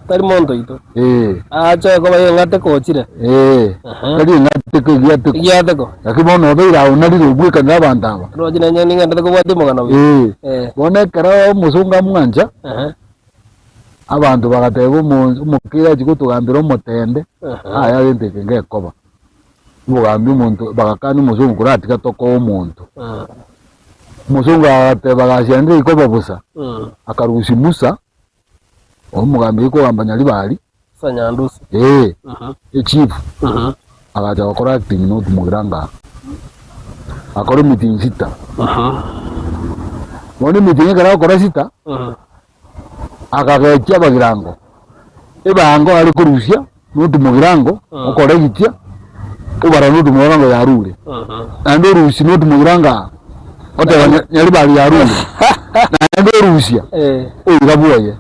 Tari monto oito. Eh. Ache koba eng'ateko ochire. Eh. Tari eng'ateko egiateko. Egiateko. Lakini bono obeire ao narire obwekanire abanto aba. Roche nenye ning'endete kobwatia omogano oyo. Eh. Eh. Bono ekero omosongo amwancha, abanto bagateba omo- omokiri achie gotogambera omotende, aya egento eke ngekoba. Obogambi omonto bagakania omosongo koratiga tokoa omonto. Omosongo agateba gasi yane teikoba bosa, akarusia Musa, omogambi oikogamba Nyaribari, Musa Nyandusi. ee, echief, agacha gokora acting na otumogera ng'a akore emeeting sita. Bono emeeting ekero agokora sita, akagechia abagirango, ebango are korusia na otumogirango, okora egitia, obara na otumogirango yarure. Naende orusia na otumogirango aa, oteba Nyaribari yarure. Naende orusia, oira bwoye,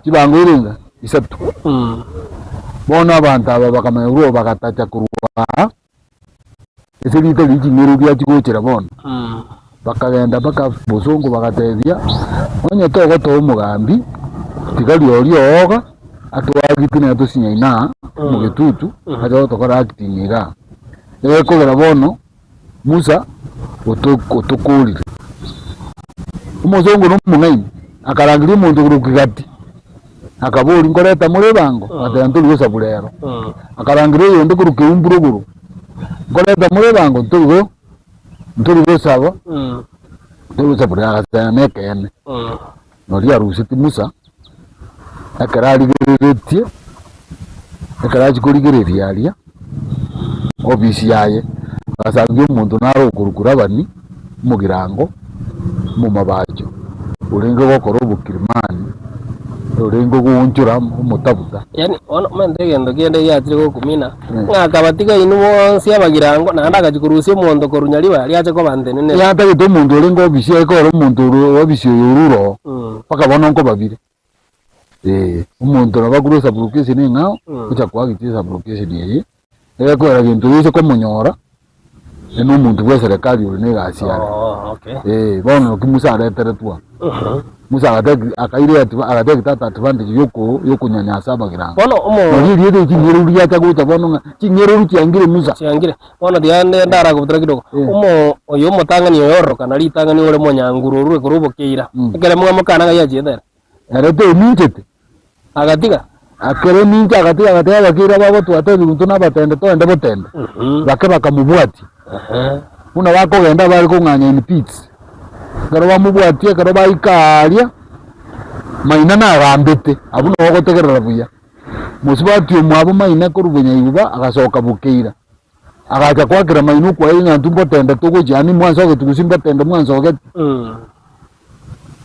chibango irenga isato. Bono abanto aba bakamanya korwa bagatacha korwa aa, ase rita riria ching'eru riachia gochera bono, bakagenda mpaka bosongo bagatebia, onye togotoa omogambi, tiga riorio ooga, atoagiti nere tosinyaine aa omogetutu, ache gotokora acting igaa. Egekogera bono Musa otokorire. Omosongo na omong'aini akarangeria omonto korwa Kigati, akaboria, Nkoreta more ebango? Agateba, Ntori gosabu rero. Akarangeria oyonde korwa Keumbu rogoro, Nkoreta more ebango? Ntori go ntori gosaba, ntori gosabu rero. Agasema, Nekeene. Noria aruseti Musa, ekero arigereretie, ekero achia korigereria aria ofisi yaye, agasangia omonto nare okorokwa Labani, omogirango, omomabacho, orenge gokora obokirimani, orenge goonchora omotabuta. Yaani bono omanyete egento kende giachire gokumina, ng'a akabatiga inwe bonsi abagirango, naende agachia korusia omonto korwa nyariba aria ache koba ntenenera. Yatagete omonto orenge ofisi aye kore omonto ore ofisi oyo ore oroo, mpaka bono nkobabire. Eh, omonto nabo akorwa esublocation eng'ao, ocha koagicha esublocation eye, egekoera gento gese komonyora, ere na omonto bwa eserekari ore na egasi are. Oh, okay. Eh, bono naki Musa areteretwe aa. Musa agateki akaira adva agateki tata advantage yoko yokonyanyasa abagirango. Bono omo Nari erieta eri ching'ereru riacha gocha bono ng'a ching'ereru chiangire Musa. chiangire bono tiga nde ndaragobutora kidogo Eh. omo oyo omotang'ani oyo ororokana ritang'ani ore monyanguru orure korwa obokeira ekere mwamokana ng'ai achiete ere Ere teminchete. Agatiga. Akere ninche agatiga agateba abakeire aba twatebigwe intwe nabatende toende botende. Bake bakamobwatia. Buna bakogenda bare kong'anya in pits. Ekero bamobwatia ekero baika aaria, Maina nagambete, abwo nabo ogotegerera buya. Mosubati omwabo Maina korwa Bonyaiguba agasoka Bokeira. Agacha koakera Maina okwaye ng'a intwe mbotende togochia yaani mwansogeti gose mbotende mwansogeti.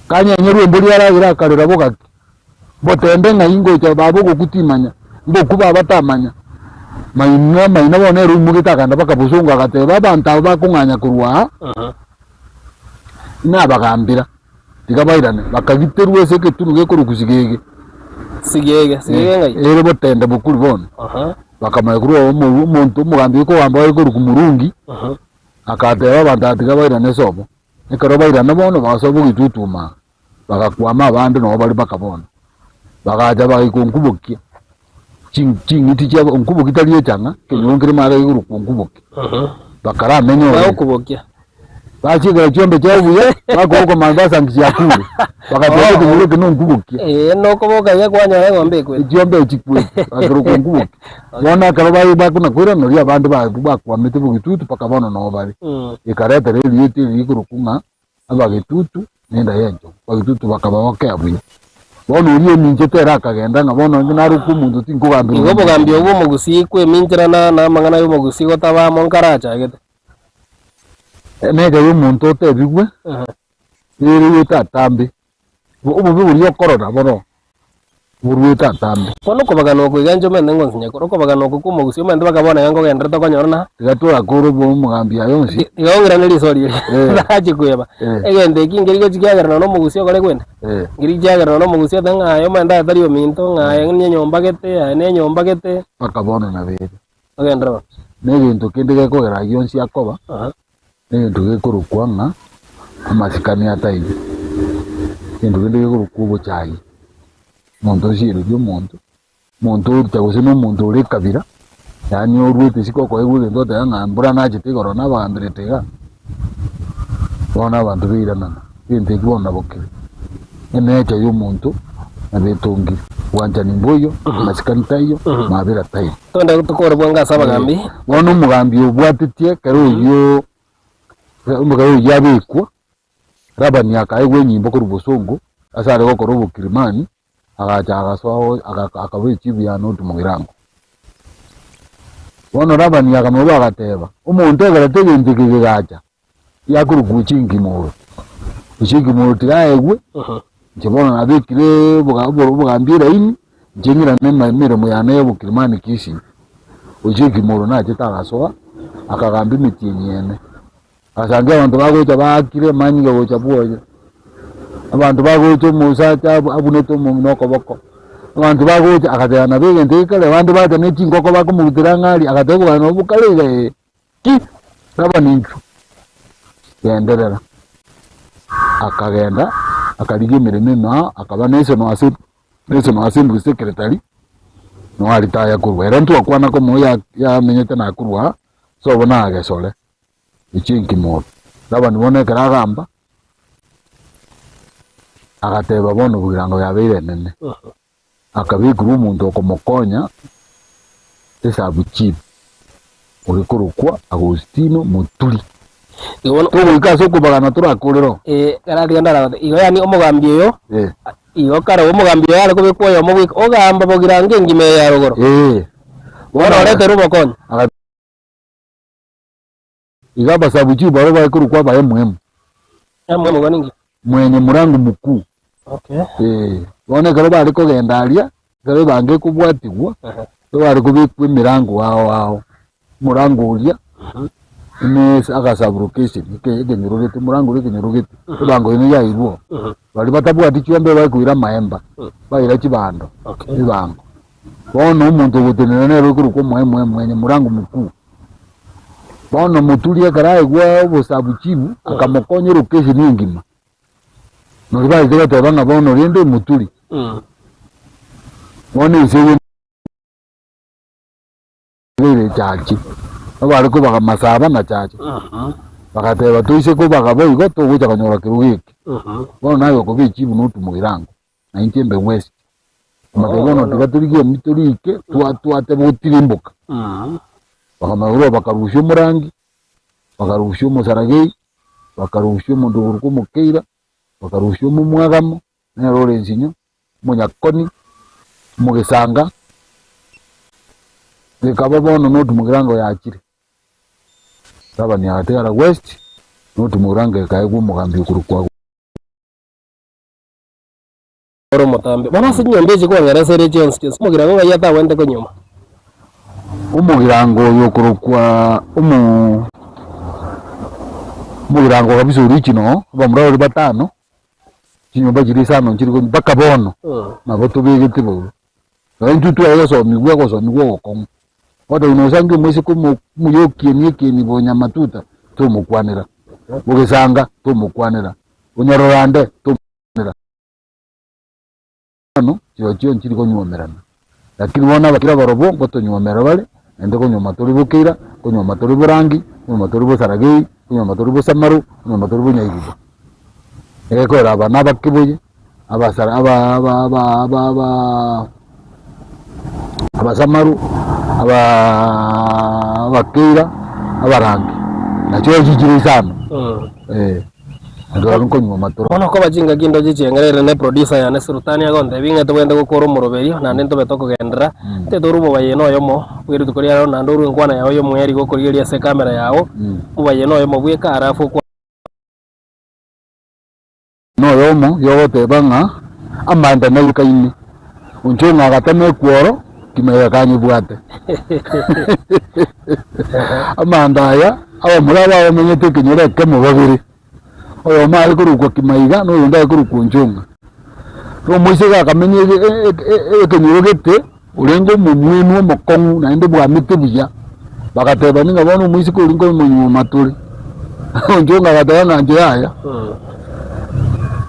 Kanyenyerwe embori aragere akarera bogaki. Mbotende ng'ai ngocha baba ogokwa timanya, ngokwa baba tamanya. Maina maina bono nere oimogete akagenda mpaka bosongo agateba abanto aba bakong'anya korwa aa, nabagambera, tiga bairane. Bakagiterwa ase egetunu gekorokwa Sigege. Sigege, Sigege ng'ai? Ere botende bokuri bono. Bakamanya korwa oo omonto omogambi oikogamba oikorokwa Murungi, agateba abanto aba tiga bairane sobo. Ekero bairana bono bagasoa bogetutuma. Bagakwama abande nao bare mpaka bono, bagacha bagaika onkubokia, chin- ching'iti chiabo onkuboki tari echang'a, ekenyoro nkere maega igoro onkuboki. Bakaramenya ororo. Bagokubokia. Bachiekera chiombe chiabo buya, bakoboka mambia basangi chiakure, bagateba ekenyoro eke nonkubokia. Ee, nokoboka iga kwanyora eng'ombe ekwete. Echiombe echi chikwete, bakeroka onkuboki. Bono ekero bai bakona koirana noria abande ba- bakwamete bogitutu mpaka bono noo bare. Ekaretera erieta eri rikorokwa ng'a abagetutu nenda y'enchogu, abagetutu bakaba gokea buya. Bono oria ominchete ere akagenda ng'a bono inche narokwe omonto tinkogambera Igo omonto obogambi omonto. obwo omogusii kwemincherana na amang'ana y'omogusii gotaba amo nkarachagete. Emeka y'omonto otebigwe, ere goeta atambe, Obobe boria okorora boro boruete atambe. Bono okobagana oko iga inche omanyete ngonsinya kore okobagana oko kw'omogusii omanyete mpaka bono iga nkogenderete okonyora na. Tiga torakore obo omogambi aye onsi. Tiga ong'irane risori erio Eh. ntarachi kweba. Eh. Egento eki nkeri gochi kiagera nonya omogusii okore kwende? Eh. Nkeri kiagera nonya omogusii otebe ng'a aye omanyete aye tari ominto, ng'a aye nenyomba gete, aye nenyomba gete. Mpaka bono nabo ere. Ogenderere bono. Na egento kende gekogera ayio onsi akoba, Aha. Negento gekorokwa ng'a amasikani ataiyo, egento kende gekorokwa obochai, omonto osiereria omonto, omonto oruta gose na omonto ore ekabira, yaani oruete isiko okoegwa egento oteba ng'a mbura nachete igoro nabagamberete igaa, bono abanto bairanana, egento ekio bono nabo kere. Enature ya omonto nabo etongire, bwanchani mboiyo, amasikani taiyo, mabera taiyo. Togende tokore bwango ase abagambi. Bono omogambi obwatetie ekero oyio ekero oyio abekwa, Labani akaegwa enyimbo korwa bosongo ase are gokora obokirimani, agacha agasoa akaba echibu ya Noti mogirango. Bono Labani akamorua agateba, Omonto ogerete egento eke kegacha, yakorokwa Ochingimoro. Ochingimoro tiga aegwe, inche bono nabekire obogambi eraini, inche ng'irane emeremo yane ya obokirimani Kisii. Ochingimoro nachete agasoa, akagamba emetienyi ene. Agasangia abanto bagocha baakire amanyinga gocha bwoye, abanto bagocha omosacha abunete omong'ina okoboko, abanto bagocha agateba nabo egento eke kare, abande bacha ne chingoko bakomorutera ang'e aria, agateba obogani nabo bokare iga ee, ki! Raba ninchwo, genderera. Akagenda, akarigia emeremo ime akaba national National Assembly Secretary, noo aritaya korwa. Ere ntwakwana komoa yamenyete nakorwa aa, sobo nagesore. Echio enkimoro. Labani bono ekero agamba, agateba bono bogirango yabeire enene, akabekerwa omonto okomokonya esabu chief, ore korokwa Agostino Moturi. Igo bono Togoika ase okobagana torakorere oo. Eh, karatiga ndaragote. Igo yaani omogambi oyo, Eh. igo kare omogambi oyo are kobekwa oyomo bweka, ogamba bogirango engima eye ya rogoro. Eh. Bono oreterwe obokonyi. Aga. Iga abasabuchi barabwo bare korokwa aba MM. MM igo ninki? Mwenye murango mkuu. Okay. Eh, bono ekero bare kogenda aria, ekero ebango ekobwatigwa, nigo bare kobekwa emirango ao ao. Omorango oria, ime agasaburokeseni eke ekenyorogete, omorango oria ekenyorogete, ebango eye nigo yairwe oo. Baria batabwati chiombe bare koira amaemba, baira chibando, Okay. ebango. Bono omonto ogotenena nere okorokwa omoemue mwenye morango mokuu. Bono omoturi ekero aigwa obosabuchibu, akamokonya erokesheni engima. Nori baete goteba ng'a bono rende omoturi, bono ense eye ere chache. Nabare kobaga masaba na chache, bagateba toise kobaga boigo togocha konyora kerogo eke. Bono naye okoba echibu notumoirango. na inche mbe west. Amatebe bono tiga torigie emi torike twa twateba gotirimboka. Bakamanya korwa bakarusia omorangi, bakarusia omosaragei, bakarusia omonto okorokwa omokeira, bakarusia omomwagamo, nere ore ensinyo, omonyakoni, omogesanga, gekaba bono not mogirango yachire. Labani agatigara west, not mogirango ekaegwa omogambi okorokwa. Ore omotambe. Bono ase chinyomba echi kwang'era ase ere chionsi chionsi, omogirango ng'ai atagwente konyuma? Omogirango oyo okorokwa omo omogirango kabisa original, abamura baria batano, chinyomba chiria isano nchiri konywa mpaka bono, nabo tobegete bobe. Nonye intwe tware gosomigwa ogosomigwa ogokong'u, goteba nosange omoiseke omo omuya okieni ekieni bonyamatuta, tomokwanera, bogesanga tomokwanera, bonyororande to. Bono chirochio nchiri konywomerana, lakini bono abakira barobwo ngotonywomera bare, naende konywoma tori bokeira, konywoma tori borangi, konywoma tori bosaragei, konywoma tori bosamaru, konywoma tori bonyaiguba. Egekorera aba nabakiboye, abasara aba aba aba aba aba abasamaru, abaa abakeira, abarangi, nachio chichire isano, eh. Ndore nkonywa amatoro. Bono koba chingaki ndoche chieng'erere ne producer yane Sultani agontebia ng'a tobwenerete gokora omoroberio naende ntobe tokogenderera, ntete orwe omobayeno oyomo bwe rituko ria rero naende orwe enkwana yao y'omweri gokorigereria ase ecamera yao, omobayeno oyomo bweka alafu okwane. Noyomo yogoteba ng'a amanda naikaine, onche ng'a agatema ekworo kimaiga kanyebwate. Amanda aya abamura aba bamenyete ekenyoro ekemo babere, oyomo are korokwa kimaiga na oyonde are korokwa onchong'a. Na omoiseke akamenya ekenyoro gete orenge omomwenu omokong'u naende bwamete buya, bagatebani ng'a bono omoiseke oria nkomonyuoma tore. Onchong'a agateba ng'a inche yaya.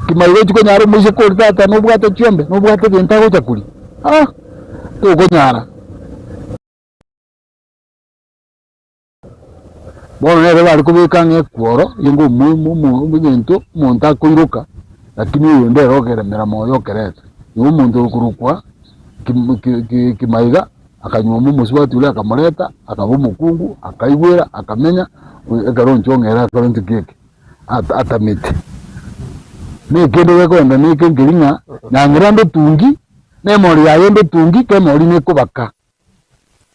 Kimaiga ochia konyara omoiseke oria tata nobwate chiombe, nobwate egento agocha koria, ah tokonyara. Bono nere bare kobeka ng'a ekworo nigo egento omonto akoiroka, lakini oyonde ere okeremera moyo okerete. Igo omonto okorokwa kimaiga, akanyuoma omosubati oria akamoreta, akaba omokungu, akaigwera, akamenya, ekero onchong'ere akore ntoki eke, atamete. Na ekende gekogenda na eke nkeri ng'a Nyang'era ndotungi, na emori yaye ndotungi, ka emori nekobaka.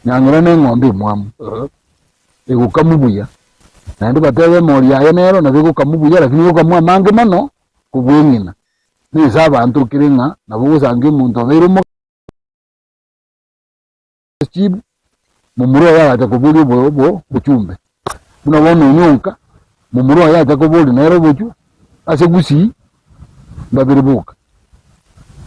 Nyang'era na eng'ombe emwamu, egokamwa buya. Naende batebe emori yaye nero nabo egokamwa buya lakini egokamwa amange mono kobua eng'ina. Nese abanto kere ng'a nabo ogosanga omonto obeire omo. Chibu, momura oye agacha koboria obo obo obochumbe. Buna bono onyonka, momura oye acha koboria nere obochwe, ase gusii, mbabere boka,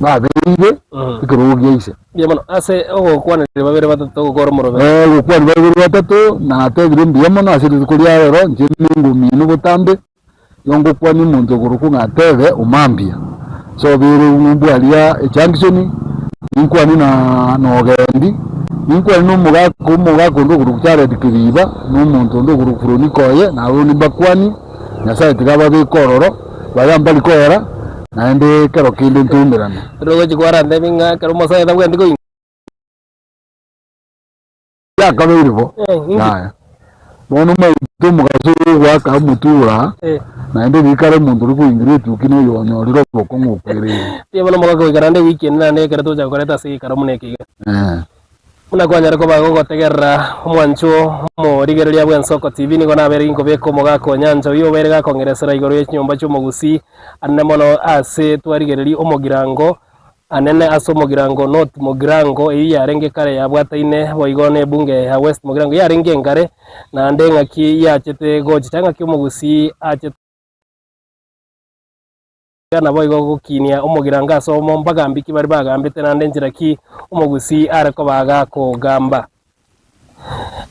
babeire ekerogo gia ise. Mbuya mono ase ogokwaneria babere batato gokora omoroberi. Eh, gokwania babere batato, natebire mbuya mono ase rituko ria rero, inche nengumi ino botambe. Igo ngokwania omonto okorokwa ng'a atebe omambia, ase obeire ng'umbu aria ejunction, ninkwane na na ogendi, ninkwane na omogaka omogaka onde okorokwa Jared Kiriba, na omonto onde okorokwa Veronica oye, nabo nimbakwanie, Nyasaye tiga ababeke ororo, baria mbari koera, naende ekero kende ntoumerane. Rogochi kwarantebia ng'a ekero omosae tabwenereti koing'wa. Yakabeire bo, Eh, inki? yaya. Bono omaete omogaso ogoaka omotwe igoro aa, Eh. naende rikare omonto ore koingira etuki na oyonyorire obokong'u okwereire. Mbuya mono omogaka goika naende ewiki ende naende ekero togocha koreta ase egeikaro buna eke iga. Eh. Buna kwanyare koba gogotegerera omwancho omorigereria bw'Ensoko TV nigo nabeire ginkobeka omogaka o nyancha oyio obeire gakong'eresera igoro ye chinyomba chi'omogusii anene mono ase twarigereria omogirango Anene ase omogirango North Mugirango, eyio yarenge kare yabwataine boigo nebunge ya West Mugirango yarenge engare, naende eng'aki yachete gochicha ng'aki omogusii achete naboigo gokinia omogirango ase omo mbagambi ki baria bagambete naende nchera ki omogusii are koba gakogamba.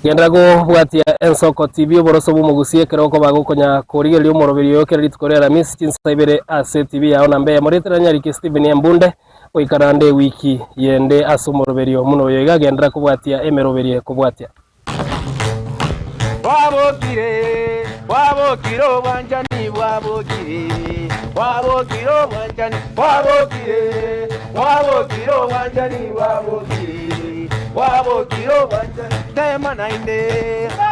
Genderera kobwatia Ensoko TV oboroso bw'omogusi ekero okoba gokonya korigereria omoroberi oyo kera rituko ria Aramisi chinsa ibere ase TV yao na mbeya moretera Nyariki Stephen Embunde goika naende ewiki yende ase omoroberio buna oyo iga genderera kobwatia emeroberio ekobwatia. Bwabokire, bwabokire obwanchani bwabokire, bwabokire obwanchani bwabokire, bwabokire obwanchani bwabokire, bwabokire obwanchani. Tema naende,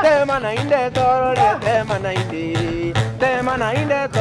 tema naende torore, tema naende, tema naende torore.